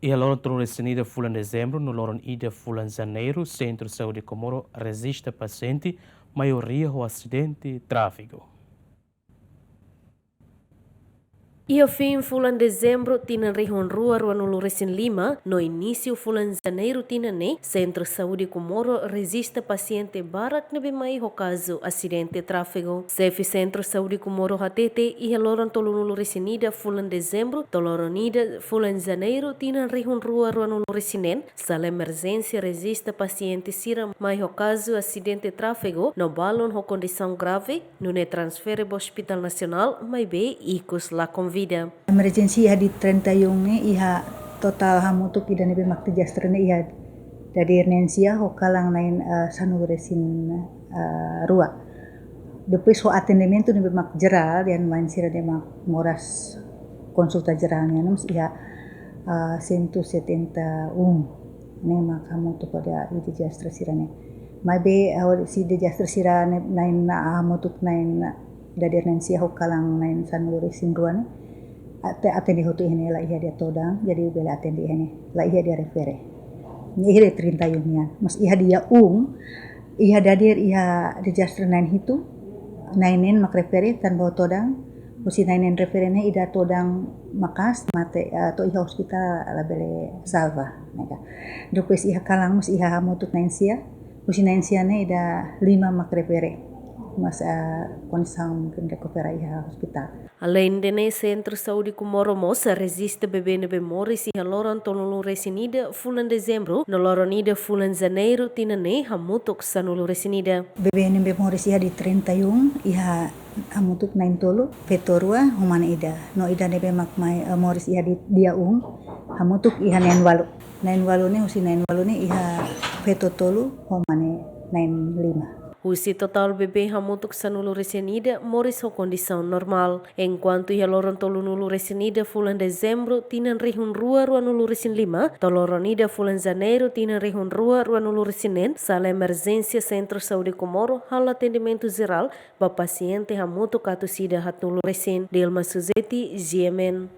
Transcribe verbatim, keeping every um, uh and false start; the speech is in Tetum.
Iha loron tolunulu-resin-ida fulan Dezembru no loron ida fulan Janeiru, Sentru Saúde Comoro rejista pasiente, maioria ho asidente tráfegu. Iha fin fulan Dezembru tinan rihun rua ruanulu-resin-lima no inísiu fulan Janeiru tinan ne'e, Sentru Saúde Comoro rejista pasiente barak ne'ebé mai ho kazu asidente tráfegu. Xefe Sentru Saúde Comoro hatete, iha loron tolunulu-resin-ida fulan Dezembru to'o loron ida fulan Janeiru tinan rihun rua ruanulu-resin-neen, sala emerjénsia rejista pasiente sira mai ho kazu asidente tráfegu no balun ho kondisaun grave, nune'e transfere ba Hospital Nasionál, maibé ikus la konvida. Emerjénsia iha di trinta e um ne'e iha totál hamutuk ida ne'ebé mak dijastre ne'e iha dadeer-na'in sia ho kalan na'in, eh, sanulu-resin, eh, rua. Depois ho atendimentu ne'ebé mak jerál, dehan wain sira ne'ebé mak moras konsulta jerál nian mós iha, eh, cento e setenta e um. Ne'e mak hamutuk ho ida dijastre sira-ne'e. Maibé, eh, husi dijastre sira-ne'e na'in, eh, hamutuk na'in, eh, dadeer-na'in sia ho kalan na'in sanulu-resin-rua ne'e. Ate-, atende hotu iha ne'e, la iha ida todan, jadi bele atende iha ne'e, la iha ida refere. Ne'e iha ida trinta e um nian. Mas iha dia um, iha dadeer iha dijastre na'in hitu, na'in neen mak refere tanba ho todan, husi na'in neen refere ne'e ida todan maka'as mate, eh, to'o iha ospitál labele salva, ne'e ka. Depois iha kalan mós iha hamutuk na'in sia, husi na'in sia ne'e ida lima mak refere. Mas, eh, kondisaun mungkin rekupera iha ospitál. Aleinde ne'e, Sentru Saúde Comoro mós rejista bebé ne'ebé moris iha loron tolunulu-resin-ida fulan Dezembru no loron ida fulan Janeiru tinan ne'e hamutuk sanulu-resin-ida. Bebé ne'ebé moris iha di trinta e um iha hamutuk na'in tolu, feto rua ho mane ida. No ida ne'ebé mak mai, eh, moris iha di dia um, hamutuk iha na'in walu. Na'in walu ne'e, husi na'in walu ne'e iha feto tolu ho mane na'in lima. Husi totál bebé hamutuk sanulu-resin-ida moris ho kondisaun normál. Enkuantu iha loron tolunulu-resin-ida fulan Dezembru tinan rihun rua ruanulu-resin-lima to'o loron ida fulan Janeiru tinan rihun rua ruanulu-resin-neen, sala emerjénsia Sentru Saúde Comoro halo atendimentu jerál ba pasiente hamutuk atus ida haatnulu-resin. Dilma Suzeti, G M N.